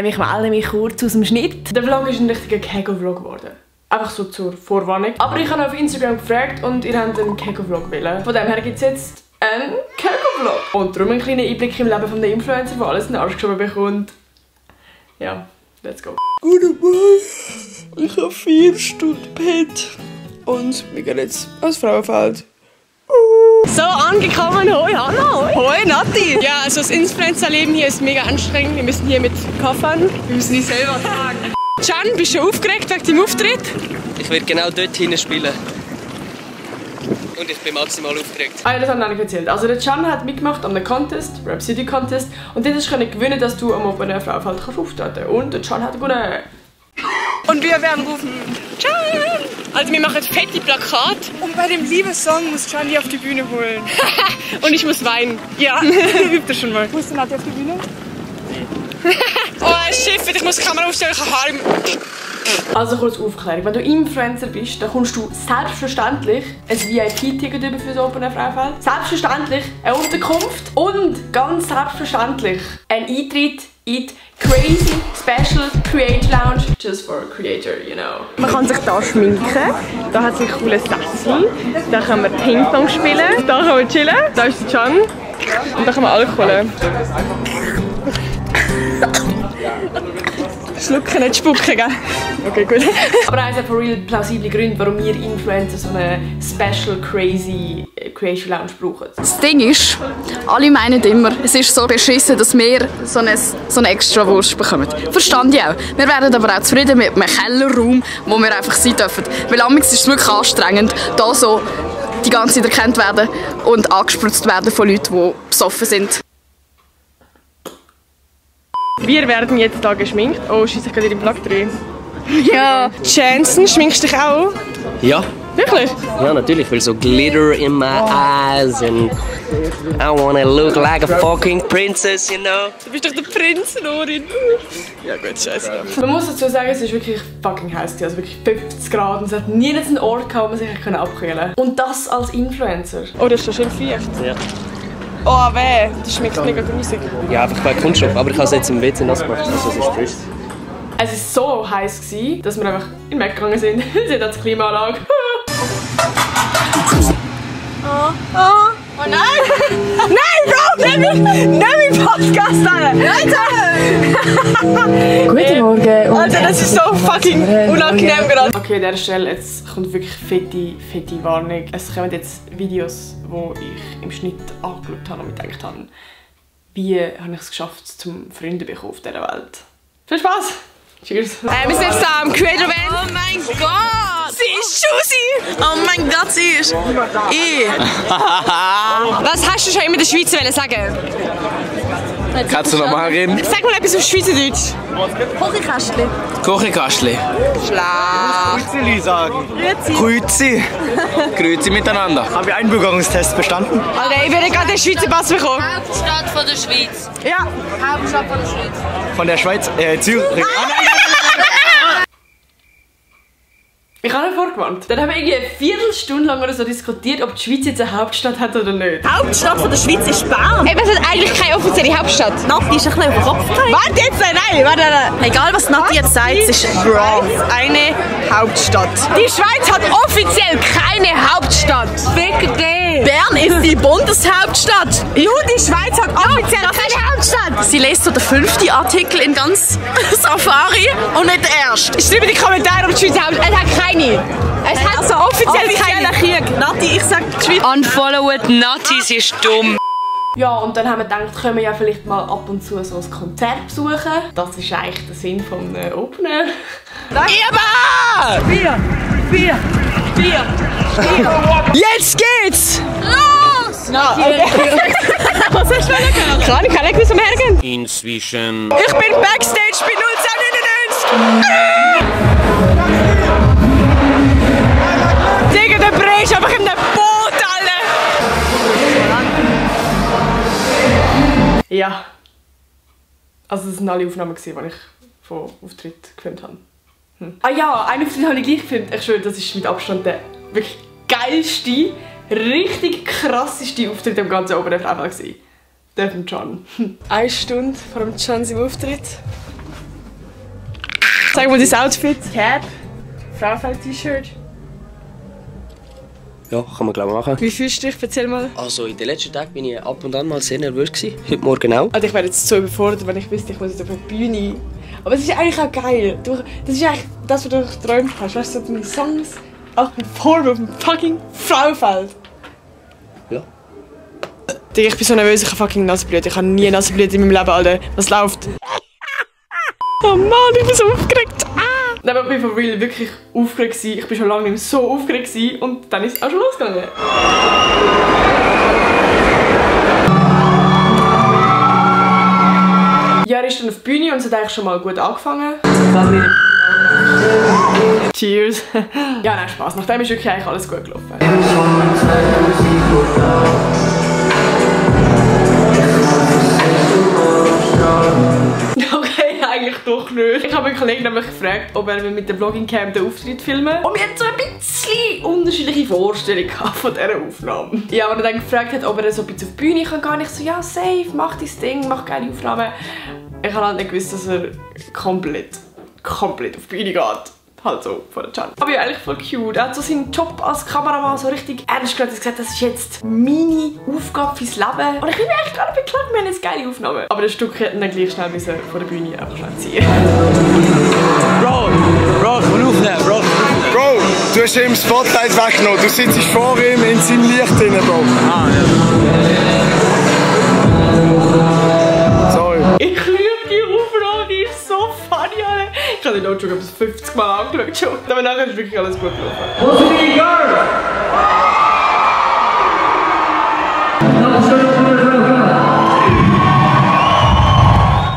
Ich melde mich kurz aus dem Schnitt. Der Vlog ist ein richtiger Kego-Vlog geworden. Einfach so zur Vorwarnung. Aber ich habe auf Instagram gefragt und ihr habt einen Kego-Vlog wählen. Von dem her gibt es jetzt einen Kego-Vlog. Und darum einen kleinen Einblick im Leben von der Influencer, der alles in den Arsch geschoben bekommt. Ja, let's go. Guten Morgen. Ich habe 4 Stunden gepennt. Und wir gehen jetzt ans Frauenfeld. So, angekommen. Hoi, Hanna. Hoi, Nati. Ja, also das Influencer-Leben hier ist mega anstrengend. Wir müssen hier mit Koffern. Wir müssen die selber tragen. Can, bist du aufgeregt wegen deinem Auftritt? Ich werde genau dort hinten spielen. Und ich bin maximal aufgeregt. Ah ja, das haben wir noch nicht erzählt. Also der Can hat mitgemacht an einem Contest, Rap City Contest. Und dort konnte gewinnen, dass du am Open Frauenfeld auftreten kannst. Und der Can hat gewonnen. Und wir werden rufen Can! Also wir machen fette Plakat. Und bei dem Liebessong muss Can die auf die Bühne holen. Und ich muss weinen. Ja, übt das schon mal. Musst du Nati auf die Bühne? Oh, Schiff, ich muss die Kamera aufstellen, ich habe Haare im... Also kurz Aufklärung. Wenn du Influencer bist, dann kommst du selbstverständlich ein VIP-Ticket über für das Open Frauenfeld. Selbstverständlich eine Unterkunft und ganz selbstverständlich ein Eintritt in die Crazy Special Create Lounge, just for a creator, you know. Man kann sich hier schminken, da hat sich coole Sessel, da kann man Ping-Pong spielen, da kann man chillen, da ist der Can und da kann man Alkohol holen. Schlucken, nicht spucken, gell? Okay, gut. Aber eins hat for real plausible Gründe, warum wir Influencer so eine Special Crazy Creation Lounge brauchen. Das Ding ist, alle meinen immer, es ist so beschissen, dass wir so eine extra Wurst bekommen. Verstand ich auch. Wir werden aber auch zufrieden mit einem Kellerraum, wo wir einfach sein dürfen. Weil amigs ist es wirklich anstrengend, da so die ganze Zeit erkannt werden und angespritzt werden von Leuten, die besoffen sind. Wir werden jetzt hier geschminkt. Oh, scheiße, ich gehe in den Vlog drin. Ja. Jansen, schminkst du dich auch? Ja. Wirklich? Ja, natürlich, weil so Glitter in my eyes and I wanna look like a fucking princess, you know? Du bist doch der Prinz, Lorin. Ja gut, scheiße. Man muss dazu sagen, es ist wirklich fucking heiß, also wirklich 50 Grad und es hat nie einen Ort gehabt, wo man sich abkühlen konnte. Und das als Influencer. Oh, das ist schon schön feucht. Ja. Oh, weh, das schmeckt mega grusig. Ja, einfach bei Kunststoff, aber ich habe es jetzt im WC nass gemacht, also es ist frisch. Es war so heiß, dass wir einfach in den Mac gegangen sind. Sie hat die Klimaanlage. Oh nein! Nein, Bro! Nimm meinen Podcast an! Guten Morgen. Alter, das ist so fucking unangenehm gerade. Okay, an dieser Stelle jetzt kommt wirklich fette Warnung. Es kommen jetzt Videos, die ich im Schnitt angeschaut habe und mir gedacht habe, wie habe ich es geschafft, zum Freunde zu bekommen auf dieser Welt. Viel Spaß! Cheers! Wir sind jetzt da am Creator Event. Oh mein Gott! Sie ist Susi! Oh mein Gott, sie ist ich! Was hast du schon immer in der Schweiz sagen? Kannst du noch mal reden? Sag mal etwas auf Schweizerdeutsch. Kochikastli. Kochikastli. Schlaf. Grüezi sagen. Grüezi. Grüezi miteinander. Haben wir Einbürgerungstest bestanden? Alter, ich werde gerade den Schweizer Pass bekommen. Hauptstadt von der Schweiz. Ja. Hauptstadt von der Schweiz. Von der Schweiz, Zürich. Ich habe nicht vorgewarnt. Dann haben wir irgendwie eine Viertelstunde lang oder so diskutiert, ob die Schweiz jetzt eine Hauptstadt hat oder nicht. Hauptstadt von der Schweiz ist Bern. Ey, was hat eigentlich keine offizielle Hauptstadt? Nati ist ein bisschen auf den Kopf gefallen. Warte jetzt, nein, warte. Egal was Nati jetzt sagt, es ist wrong. Eine Hauptstadt. Die Schweiz hat offiziell keine Hauptstadt. Fick dich. Bern ist die Bundeshauptstadt. Nur die Schweiz hat offiziell keine Hauptstadt. Sie liest so den 5. Artikel in ganz Safari und nicht den ersten. Schreib in die Kommentare, ob die Schweiz Hauptstadt. Es hat keine. Es hat also offiziell keine. Krieg. Nati, ich sag die Schweiz. Unfollowed Nati, sie ist dumm. Ja, und dann haben wir gedacht, können wir ja vielleicht mal ab und zu so ein Konzert besuchen. Das ist eigentlich der Sinn vom Open Air. Bier! Jetzt geht's! Los! Na, okay. Was hast du denn? Kann ich nicht wissen, hergehen? Inzwischen. Ich bin Backstage bei 099! Digga, der Brei ist einfach in einem Boot, alle! Ja. Also das waren alle Aufnahmen, die ich von Auftritt gefilmt habe. Ah ja, einen Auftritt habe ich gleich gefilmt. Ich schwöre, das ist mit Abstand der wirklich geilste, richtig krasseste Auftritt im ganzen Open Frauenfeld. Der von Can. 1 Stunde vor dem Can seinem Auftritt. Sag mal dein Outfit. Cap, Frauenfeld-T-Shirt. Ja, kann man glaube ich machen. Wie fühlst du dich? Erzähl mal. Also in den letzten Tagen bin ich ab und an mal sehr nervös gewesen. Heute Morgen auch. Also ich wäre jetzt so überfordert, wenn ich wüsste, ich muss jetzt auf eine Bühne. Aber es ist eigentlich auch geil. Das ist eigentlich das, was du geträumt hast. Weißt du, so deine Songs auch performen auf dem fucking Frauenfeld. Ja. Ich bin so nervös, ich habe fucking Nasenblüte. Ich habe nie Nasenblüte in meinem Leben, Alter. Was läuft? Oh Mann, ich bin so aufgeregt. Nein, aber ich war for real wirklich aufgeregt. Ich bin schon lange nicht mehr so aufgeregt und dann ist es auch schon losgegangen. Ja, er ist dann auf die Bühne und es hat eigentlich schon mal gut angefangen. Cheers. Ja, nein, Spaß. Nachdem ist wirklich eigentlich alles gut gelaufen. Okay, eigentlich doch nicht. Ich habe meinen Kollegen nämlich gefragt, ob er mit der Vlogging-Cam den Auftritt filmen. Und wir hatten so ein bisschen unterschiedliche Vorstellungen von dieser Aufnahme. Ja, aber er dann gefragt hat, ob er so ein bisschen auf die Bühne kann, gar nicht so, ja, safe, mach dein Ding, mach geile Aufnahmen. Ich habe halt nicht gewusst, dass er komplett auf die Bühne geht. Halt so, von der Can. Aber ja, eigentlich voll cute. Er hat so seinen Job als Kameramann so richtig ernst genommen. Er hat gesagt, das ist jetzt meine Aufgabe fürs Leben. Und ich bin mir echt gerade beklagt, wir haben jetzt geile Aufnahmen. Aber das Stück hätten dann gleich schnell von der Bühne einfach schnell ziehen. Bro, ich will aufnehmen, Bro. Bro, du hast ihm das Spotlight weggenommen. Du sitzt vor ihm in seinem Licht drin, Bro. Ah, ja. Sorry. Ich liebe die Aufnahme, die ist so funny, Alter. Ich habe den auch schon 50 Mal angeschaut. Aber nachher ist wirklich alles gut gelaufen. Wo sind die Girls?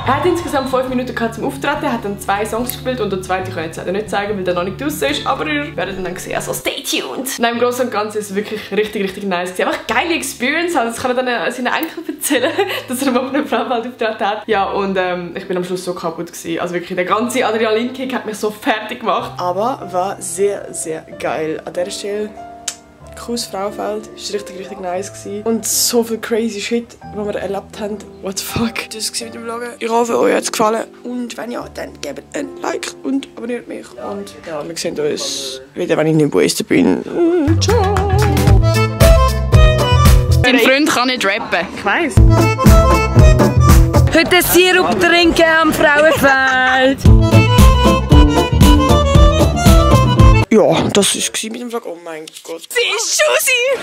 Er hat insgesamt 5 Minuten zum Auftreten, er hat dann 2 Songs gespielt und den zweiten kann ich jetzt leider nicht zeigen, weil der noch nicht draussen ist, aber ihr werdet ihn dann sehen, also stay tuned! Nein, im Großen und Ganzen ist es wirklich richtig nice gewesen. Einfach geile Experience, also das kann er dann seinen Enkeln erzählen, dass er auf einem Frauenfeld auftreten hat. Ja, und ich bin am Schluss so kaputt gewesen. Also wirklich, der ganze Adrenalinkick hat mich so fertig gemacht. Aber war sehr geil. An dieser Stelle cooles Frauenfeld, es war richtig nice gewesen. Und so viel crazy Shit, was wir erlebt haben. What the fuck? Das war mit dem Vloggen. Ich hoffe, euch hat es gefallen. Und wenn ja, dann gebt ein Like und abonniert mich. Und ja, wir sehen uns wieder, wenn ich nicht bei uns bin. Ciao! Dein Freund kann nicht rappen. Ich weiss. Heute Sirup trinken am Frauenfeld. Ja, das war mit dem Vlog. Oh mein Gott. Sie ist Susi!